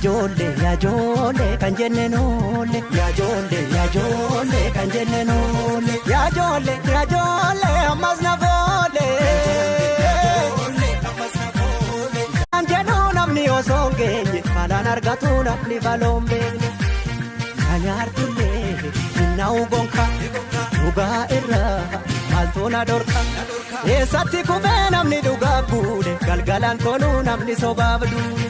Yaajoollee yaajoollee kan jenne noolle. Yaajoollee yaajoollee kan jenne noolle. Yaajoollee yaajoollee ammas na foole. Kan jedhu namni osoo hin geenye falaan argatu namni faloon beekne. Nyaartullee inna'u gonka dhugaa irraa maaltu na dhorka. Eessatti kufee namni dhugaaf buule galgalaan toluu namni sobaaf duule.